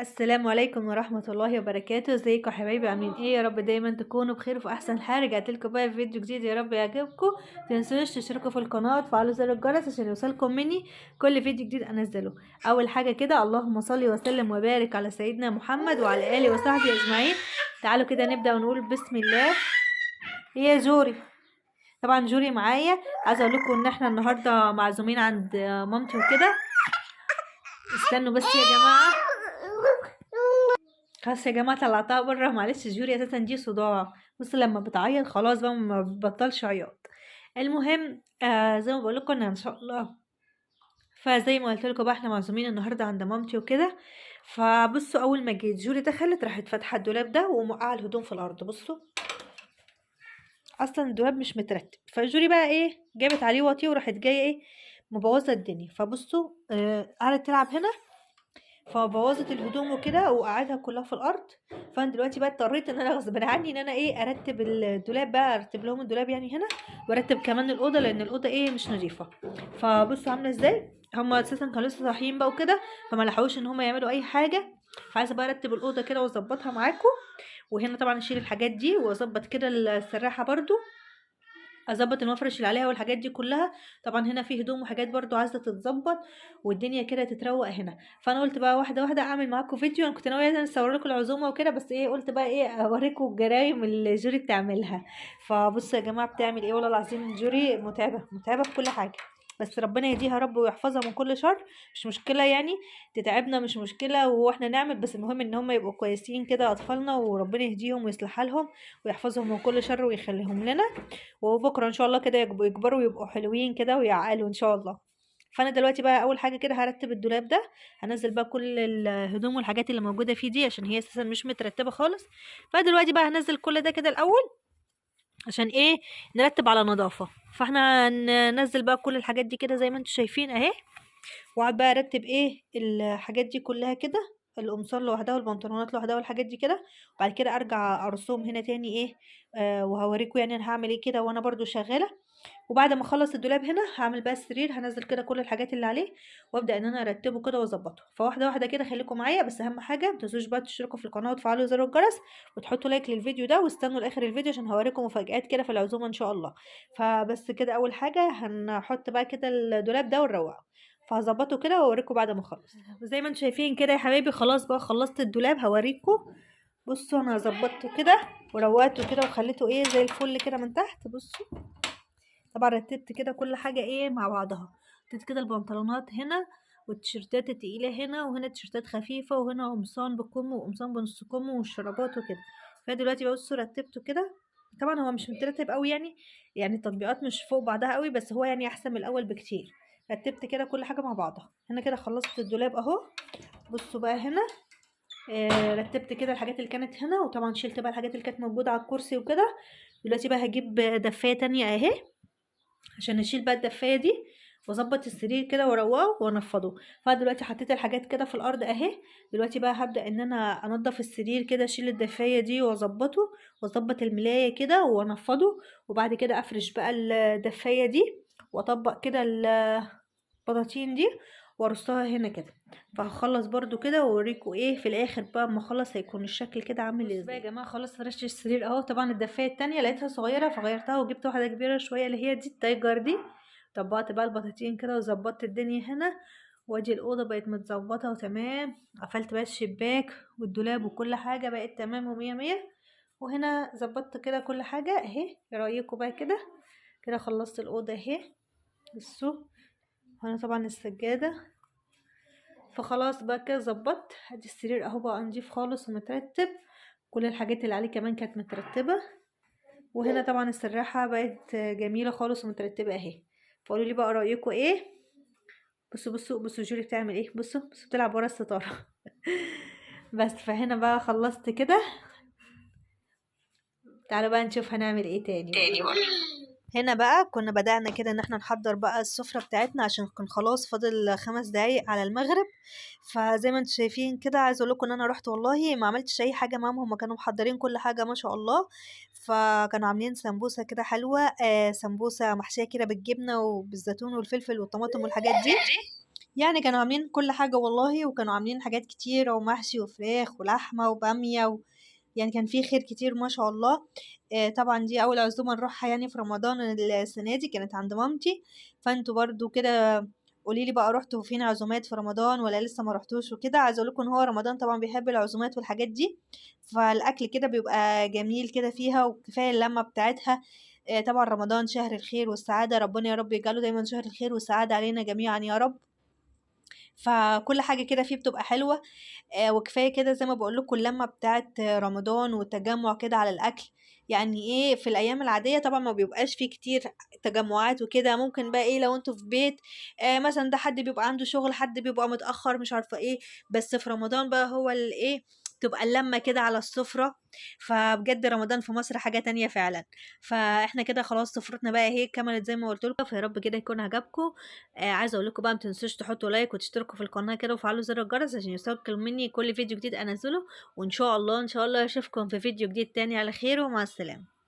السلام عليكم ورحمة الله وبركاته. ازيكم يا حبايبي؟ عاملين ايه؟ يا رب دايما تكونوا بخير وفي احسن حال. رجعت لكم بقى في فيديو جديد، يا رب يعجبكم. متنسوش تشتركوا في القناة وتفعلوا زر الجرس عشان يوصلكم مني كل فيديو جديد انزله. اول حاجة كده، اللهم صل وسلم وبارك على سيدنا محمد وعلى اله وصحبه اجمعين. تعالوا كده نبدأ ونقول بسم الله. ايه يا جوري؟ طبعا جوري معايا. عايزه اقول لكم ان احنا النهارده معزومين عند مامتي وكده. استنوا بس يا جماعة، خلاص يا جماعة طلعتها بره، معلش جوري اساسا دي صداع، بص لما بتعيط خلاص بقى ما بتبطلش عياط. المهم زي ما بقول لكم ان شاء الله، فزي ما قلت لكم بقى احنا معزومين النهارده عند مامتي وكده. فبصوا اول ما جيت جوري دخلت راحت فاتحة الدولاب ده وموقعه الهدوم في الارض. بصوا اصلا الدولاب مش مترتب، فجوري بقى ايه جابت عليه واطية وراحت جاية ايه مبوظه الدنيا. فبصوا قعدت تلعب هنا فبوظت الهدوم وكده وقعدها كلها في الارض. فانا دلوقتي بقى اضطريت ان انا غصب عني ان انا ايه ارتب الدولاب بقى، ارتب لهم الدولاب يعني هنا، وارتب كمان الاوضة لان الاوضة ايه مش نظيفة. فبصوا عامله ازاي، هما اساسا كانوا لسه صاحيين بقى وكده فما لحقوش ان هما يعملوا اي حاجة. فعايزه بقى ارتب الاوضة كده واظبطها معاكم. وهنا طبعا اشيل الحاجات دي واظبط كده السراحه برده، اظبط المفرش اللي عليها والحاجات دي كلها. طبعا هنا في هدوم وحاجات برضو عايزه تتظبط والدنيا كده تتروق هنا. فانا قلت بقى واحدة واحدة اعمل معاكم فيديو. انا كنت ناوية ان اصور لكم العزومة وكده، بس ايه قلت بقى ايه اوريكم الجرايم اللي جوري بتعملها. فبصوا يا جماعة بتعمل ايه، والله العظيم جوري متعبة متعبة في كل حاجة، بس ربنا يهديها رب ويحفظها من كل شر. مش مشكلة يعني تتعبنا، مش مشكلة واحنا نعمل، بس المهم ان هم يبقوا كويسين كده اطفالنا، وربنا يهديهم ويصلح حالهم ويحفظهم من كل شر ويخليهم لنا. وبكره ان شاء الله كده يكبروا ويبقوا حلوين كده ويعقلوا ان شاء الله. فانا دلوقتي بقى اول حاجة كده هرتب الدولاب ده، هنزل بقى كل الهدوم والحاجات اللي موجودة فيه دي عشان هي اساسا مش مترتبة خالص. فدلوقتي بقى هنزل كل ده كده الاول عشان ايه نرتب على نظافة. فاحنا ننزل بقى كل الحاجات دي كده زي ما انتم شايفين اهي، واقعد بقى ارتب ايه الحاجات دي كلها كده، القمصان لوحدها والبنطلونات لوحدها والحاجات دي كده. وبعد كده ارجع ارصهم هنا تاني ايه وهوريكم يعني انا هعمل ايه كده وانا برضو شغالة. وبعد ما اخلص الدولاب هنا هعمل بقى السرير، هنزل كده كل الحاجات اللي عليه وابدا ان انا ارتبه كده واظبطه. فواحدة واحدة كده خليكم معايا. بس اهم حاجة ما تنسوش بقى تشتركوا في القناة وتفعلوا زر الجرس وتحطوا like للفيديو ده، واستنوا لاخر الفيديو عشان هوريكم مفاجآت كده في العزومة ان شاء الله. فبس كده اول حاجة هنحط بقى كده الدولاب ده ونروقه، فهظبطه كده واوريكم بعد ما اخلص. وزي ما انتم شايفين كده يا حبايبي خلاص بقى خلصت الدولاب، هوريكم. بصوا انا ظبطته كده وروقته كده وخليته ايه زي الفل كده من تحت. بصوا طبعا رتبت كده كل حاجة ايه مع بعضها، حطيت كده البنطلونات هنا والتيشيرتات التقيله هنا، وهنا تيشيرتات خفيفة، وهنا قمصان بكم وقمصان بنص كم والشرابات وكده. فدلوقتي بصوا رتبته كده. طبعا هو مش مترتب قوي يعني التطبيقات مش فوق بعضها قوي، بس هو يعني احسن من الاول بكتير. رتبت كده كل حاجة مع بعضها. هنا كده خلصت الدولاب اهو. بصوا بقى هنا رتبت كده الحاجات اللي كانت هنا، وطبعا شلت بقى الحاجات اللي كانت موجودة على الكرسي وكده. دلوقتي بقى هجيب دفايه تانية اهي عشان اشيل بقى الدفايه دي واظبط السرير كده واروقة وانفضه. فدلوقتي حطيت الحاجات كده في الارض اهي. دلوقتي بقى هبدا ان انا انضف السرير كده، اشيل الدفايه دي واظبطه واظبط الملايه كده وانفضه، وبعد كده افرش بقى الدفايه دي واطبق كده البطاطين دي وارصها هنا كده. فهخلص برضو كده واوريكم ايه في الاخر بقى اما اخلص هيكون الشكل كده عامل ازاي. يا جماعة خلاص فرشت السرير اهو. طبعا الدفايه التانية لقيتها صغيرة فغيرتها وجبت واحدة كبيرة شوية اللي هي دي ال Tiger دي. طبقت بقى البطاطين كده وظبطت الدنيا هنا، وادي الاوضة بقت متظبطه وتمام. قفلت بقى الشباك والدولاب وكل حاجة بقت تمام ومية مية. وهنا ظبطت كده كل حاجة اهي. ايه رايكم بقى كده؟ كده خلصت الاوضة اهي. بصوا هنا طبعا السجادة. فخلاص بقى كده ظبطت. ادي السرير اهو بقى نضيف خالص ومترتب، كل الحاجات اللي عليه كمان كانت مترتبة. وهنا طبعا السراحه بقت جميلة خالص ومترتبه اهي. فقولوا لي بقى رايكم ايه. بصوا بصوا بصوا جوري بتعمل ايه، بصوا بصوا بتلعب ورا الستارة بس. فهنا بقى خلصت كده. تعالوا بقى نشوف هنعمل ايه تاني برضه. هنا بقى كنا بدأنا كده ان احنا نحضر بقى السفرة بتاعتنا عشان كان خلاص فاضل 5 دقايق على المغرب. فزي ما انتم شايفين كده عايزه اقول لكم ان انا رحت والله ما عملتش اي حاجة معاهم، هما كانوا محضرين كل حاجة ما شاء الله. فكانوا عاملين سمبوسة كده حلوة، سمبوسة محشية كده بالجبنة وبالزيتون والفلفل والطماطم والحاجات دي. يعني كانوا عاملين كل حاجة والله، وكانوا عاملين حاجات كتيرة ومحشي وفراخ ولحمة وبامية يعني كان في خير كتير ما شاء الله. طبعا دي أول عزومة نروحها يعني في رمضان السنة دي، كانت عند مامتي. فانتوا برضو كده قولي لي بقى، رحتوا فين عزومات في رمضان ولا لسه ما رحتوش وكده؟ عايزه اقول لكم ان هو رمضان طبعا بيحب العزومات والحاجات دي، فالاكل كده بيبقى جميل كده فيها، وكفاية اللمة بتاعتها. طبعا رمضان شهر الخير والسعادة، ربنا يا رب يجعله دايما شهر الخير والسعادة علينا جميعا يا رب. فكل حاجة كده فيه بتبقى حلوة. وكفاية كده زي ما بقول لكم اللمة بتاعت رمضان والتجمع كده على الاكل. يعني ايه في الايام العادية طبعا ما بيبقاش فيه كتير تجمعات وكده، ممكن بقى ايه لو انتوا في بيت، مثلا ده حد بيبقى عنده شغل، حد بيبقى متاخر، مش عارفه ايه، بس في رمضان بقى هو الايه تبقى اللمة كده على السفرة. فبجد رمضان في مصر حاجة تانية فعلا. فاحنا كده خلاص سفرتنا بقى اهي كملت زي ما قلت لكم، فيا رب كده يكون عجبكم. عايزه اقول لكم بقى ما تنسوش تحطوا like وتشتركوا في القناة كده وفعلوا زر الجرس عشان يوصلكم مني كل فيديو جديد انزله، وان شاء الله ان شاء الله اشوفكم في فيديو جديد تاني على خير، ومع السلامة.